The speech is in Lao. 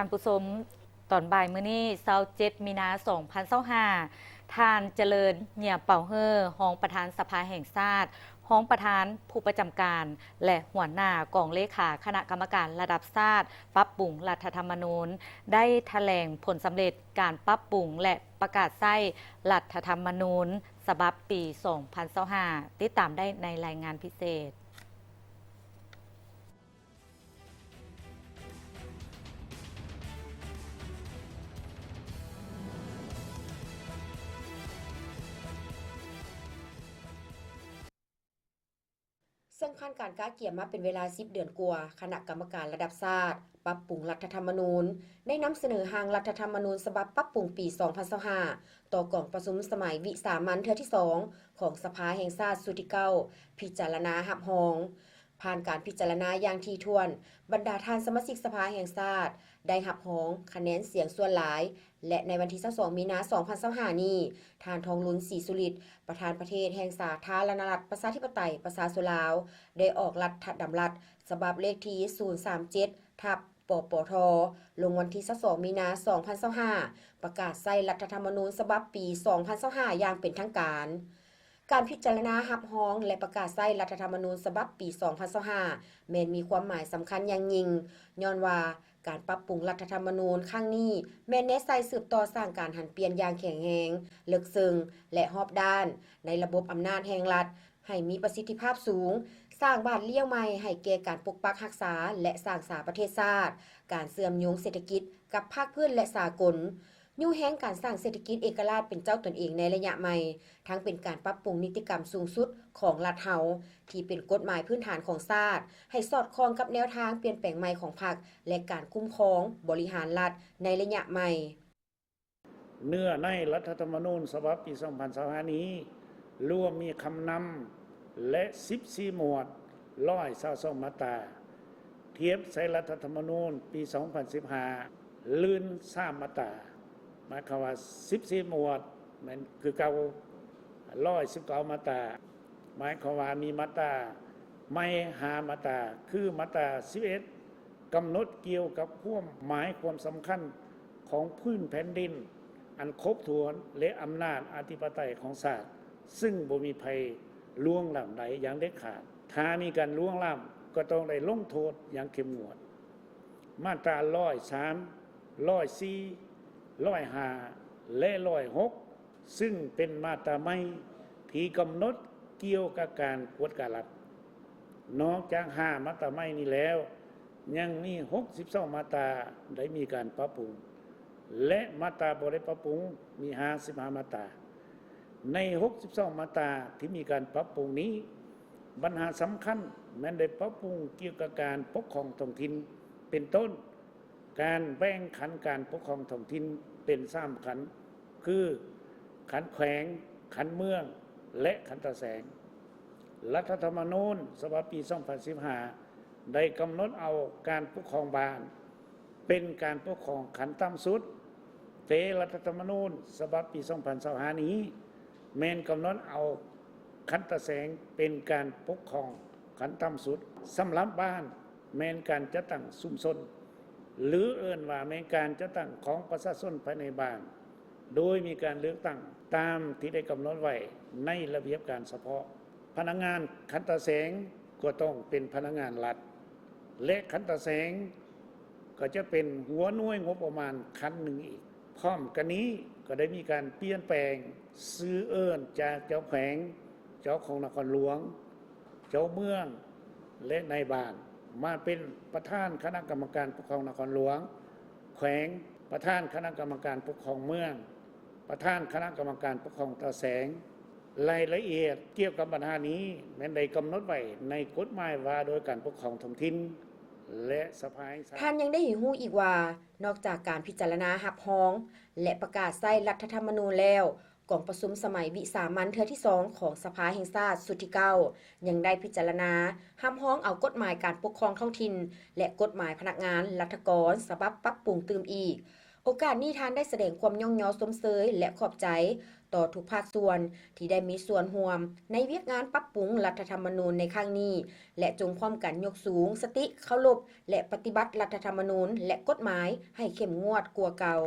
ທ່ານຜູ້ຊົມ, ຕອນບ່າຍມື້ນີ້ ຊາວເຈັດ ມີນາ ສອງພັນຊາວຫ້າ, ທ່ານ ຈະເລີນ ເຫຍຍເປົາເຮີ ຮອງປະທານສະພາແຫ່ງຊາດ, ຮອງປະທານຜູ້ປະຈຳການ ແລະ ຫົວໜ້າກອງເລຂາຄະນະກຳມະການລະດັບຊາດປັບປຸງລັດຖະທຳມະນູນ ໄດ້ຖະແຫຼງຜົນສຳເລັດການປັບປຸງ ແລະ ປະກາດໃຊ້ລັດຖະທຳມະນູນສະບັບປີສອງພັນຊາວຫ້າ. ຕິດຕາມໄດ້ໃນລາຍງານພິເສດ. ເຊິ່ງຜ່ານການກະກຽມມາເປັນເວລາສິບເດືອນກວ່າ, ຄະນະກຳມະການລະດັບຊາດປັບປຸງລັດຖະທຳມະນູນ ໄດ້ນຳສະເໜີຮ່າງລັດຖະທຳມະນູນສະບັບປັບປຸງປີສອງພັນຊາວຫ້າ ຕໍ່ກອງປະຊຸມສະໄໝວິສາມັນເທື່ອທີສອງ ຂອງສະພາແຫ່ງຊາດຊຸດທີເກົ້າ ພິຈາລະນາຮັບຮອງ. ຜ່ານການພິຈາລະນາຢ່າງຖີ່ຖ້ວນ, ບັນດາທ່ານສະມາຊິກສະພາແຫ່ງຊາດໄດ້ຮັບຮອງຄະແນນສຽງສ່ວນຫຼາຍ ແລະ ໃນວັນທີຊາວສອງ ມີນາ ສອງພັນຊາວຫ້ານີ້, ທ່ານ ທອງລຸນ ສີສຸລິດ ປະທານປະເທດແຫ່ງສາທາລະນະລັດ ປະຊາທິປະໄຕ ປະຊາຊົນລາວ ໄດ້ອອກລັດຖະດຳລັດສະບັບເລກທີ ສູນສາມເຈັດ ທັບ ປປທ ລົງວັນທີຊາວສອງ ມີນາ ສອງພັນຊາວຫ້າ ປະກາດໃຊ້ລັດຖະທຳມະນູນສະບັບປີສອງພັນຊາວຫ້າຢ່າງເປັນທາງການ. ການພິຈາລະນາຮັບຮອງ ແລະ ປະກາດໃຊ້ລັດຖະທຳມະນູນສະບັບປີສອງພັນຊາວຫ້າ ແມ່ນມີຄວາມໝາຍສຳຄັນຢ່າງຍິ່ງ, ຍ້ອນວ່າການປັບປຸງລັດຖະທຳມະນູນຄັ້ງນີ້ ແມ່ນແນໃສ່ສືບຕໍ່ສ້າງການຫັນປ່ຽນຢ່າງແຂງແຮງ, ເລິກເຊິ່ງ ແລະ ຮອບດ້ານ ໃນລະບົບອຳນາດແຫ່ງລັດ ໃຫ້ມີປະສິດທິພາບສູງ, ສ້າງບາດລ້ຽວໃໝ່ໃຫ້ແກ່ການປົກປັກຮັກສາ ແລະ ສ້າງສາປະເທດຊາດ, ການເຊື່ອມໂຍງເສດຖະກິດກັບພາກພື້ນ ແລະ ສາກົນ, ຍູ້ແຮງການສ້າງເສດຖະກິດເອກະລາດເປັນເຈົ້າຕົນເອງໃນໄລຍະໃໝ່, ທັງເປັນການປັບປຸງນິຕິກຳສູງສຸດຂອງລັດເຮົາ ທີ່ເປັນກົດໝາຍພື້ນຖານຂອງຊາດ ໃຫ້ສອດຄ່ອງກັບແນວທາງປ່ຽນແປງໃໝ່ຂອງພັກ ແລະ ການຄຸ້ມຄອງບໍລິຫານລັດໃນໄລຍະໃໝ່. ເນື້ອໃນລັດຖະທຳມະນູນສະບັບປີສອງພັນຊາວຫ້ານີ້ ລວມມີຄຳນຳ ແລະ ສິບສີ່ໝວດ ຮ້ອຍຊາວສອງມາດຕາ, ທຽບໃສ່ລັດຖະທຳມະນູນປີສອງພັນສິບຫ້າ ລື່ນສາມມາດຕາ, ໝາຍຄວາມວ່າສິບສີ່ໝວດແມ່ນຄືເກົ່າ ຮ້ອຍສິບເກົ້າມາດຕາ, ໝາຍຄວາມວ່າມີມາດຕາໃໝ່ຫ້າມາດຕາ ຄືມາດຕາສິບເອັດ ກຳນົດກ່ຽວກັບຄວາມໝາຍຄວາມສຳຄັນຂອງພື້ນແຜ່ນດິນອັນຄົບຖ້ວນ ແລະ ອຳນາດອະທິປະໄຕຂອງຊາດ, ຊຶ່ງບໍ່ມີໃຜລ່ວງລ້ຳໄດ້ຢ່າງເດັດຂາດ. ຖ້າມີການລ່ວງລ້ຳ ກໍຕ້ອງໄດ້ລົງໂທດຢ່າງເຂັ້ມງວດ. ມາດຕາຮ້ອຍສາມ, ຮ້ອຍສີ່, ຮ້ອຍຫ້າ ແລະ ຮ້ອຍຫົກ ຊຶ່ງເປັນມາດຕາໃໝ່ທີ່ກຳນົດກ່ຽວກັບການກວດກາລັດ. ນອກຈາກຫ້າມາດຕາໃໝ່ນີ້ແລ້ວ, ຍັງມີຫົກສິບສອງມາດຕາໄດ້ມີການປັບປຸງ ແລະ ມາດຕາບໍ່ໄດ້ປັບປຸງມີຫ້າສິບຫ້າມາດຕາ. ໃນຫົກສິບສອງມາດຕາທີ່ມີການປັບປຸງນີ້, ບັນຫາສຳຄັນແມ່ນໄດ້ປັບປຸງກ່ຽວກັບການປົກຄອງທ້ອງຖິ່ນ ເປັນຕົ້ນ ການແບ່ງຂັ້ນການປົກຄອງທ້ອງຖິ່ນເປັນສາມຂັ້ນ ຄື ຂັ້ນແຂວງ, ຂັ້ນເມືອງ ແລະ ຂັ້ນຕາແສງ. ລັດຖະທຳມະນູນສະບັບປີສອງພັນສິບຫ້າ ໄດ້ກຳນົດເອົາການປົກຄອງບ້ານເປັນການປົກຄອງຂັ້ນຕ່ຳສຸດ, ແຕ່ລັດຖະທຳມະນູນສະບັບປີສອງພັນຊາວຫ້ານີ້ ແມ່ນກຳນົດເອົາຂັ້ນຕາແສງເປັນການປົກຄອງຂັ້ນຕ່ຳສຸດ. ສຳລັບບ້ານ ແມ່ນການຈັດຕັ້ງຊຸມຊົນ ຫຼື ເອີ້ນວ່າແມ່ນການຈັດຕັ້ງຂອງປະຊາຊົນພາຍໃນບ້ານ ໂດຍມີການເລືອກຕັ້ງຕາມທີ່ໄດ້ກຳນົດໄວ້ໃນລະບຽບການສະເພາະ. ພະນັກງານຂັ້ນຕາແສງກໍຕ້ອງເປັນພະນັກງານລັດ ແລະ ຂັ້ນຕາແສງກໍຈະເປັນຫົວໜ່ວຍງົບປະມານຂັ້ນໜຶ່ງອີກ. ພ້ອມກັນນີ້ກໍໄດ້ມີການປ່ຽນແປງຊື່ເອີ້ນຈາກເຈົ້າແຂວງ, ເຈົ້າຄອງນະຄອນຫຼວງ, ເຈົ້າເມືອງ ແລະ ນາຍບ້ານ ມາເປັນປະທານຄະນະກຳມະການປົກຄອງນະຄອນຫຼວງ, ແຂວງ, ປະທານຄະນະກຳມະການປົກຄອງເມືອງ, ປະທານຄະນະກຳມະການປົກຄອງຕາແສງ. ລາຍລະອຽດກ່ຽວກັບບັນຫານີ້ແມ່ນໄດ້ກຳນົດໄວ້ໃນກົດໝາຍວ່າດ້ວຍການປົກຄອງທ້ອງຖິ່ນ ແລະ ສະພາແຫ່ງຊາດ. ທ່ານຍັງໄດ້ໃຫ້ຮູ້ອີກວ່າ, ນອກຈາກການພິຈາລະນາຮັບຮອງ ແລະ ປະກາດໃຊ້ລັດຖະທຳມະນູນແລ້ວ, ກອງປະຊຸມສະໄໝວິສາມັນເທື່ອທີສອງຂອງສະພາແຫ່ງຊາດຊຸດທີເກົ້າ ຍັງໄດ້ພິຈາລະນາຮັບຮອງເອົາກົດໝາຍການປົກຄອງທ້ອງຖິ່ນ ແລະ ກົດໝາຍພະນັກງານລັດຖະກອນສະບັບປັບປຸງຕື່ມອີກ. ໂອກາດນີ້ທ່ານໄດ້ສະແດງຄວາມຍ້ອງຍໍຊົມເຊີຍ ແລະ ຂອບໃຈ ຕໍ່ທຸກພາກສ່ວນທີ່ໄດ້ມີສ່ວນຮ່ວມໃນວຽກງານປັບປຸງລັດຖະທຳມະນູນໃນຄັ້ງນີ້ ແລະ ຈົ່ງພ້ອມກັນຍົກສູງສະຕິເຄົາລົບ ແລະ ປະຕິບັດລັດຖະທຳມະນູນ ແລະ ກົດໝາຍໃຫ້ເຂັ້ມງວດກວ່າເກົ່າ.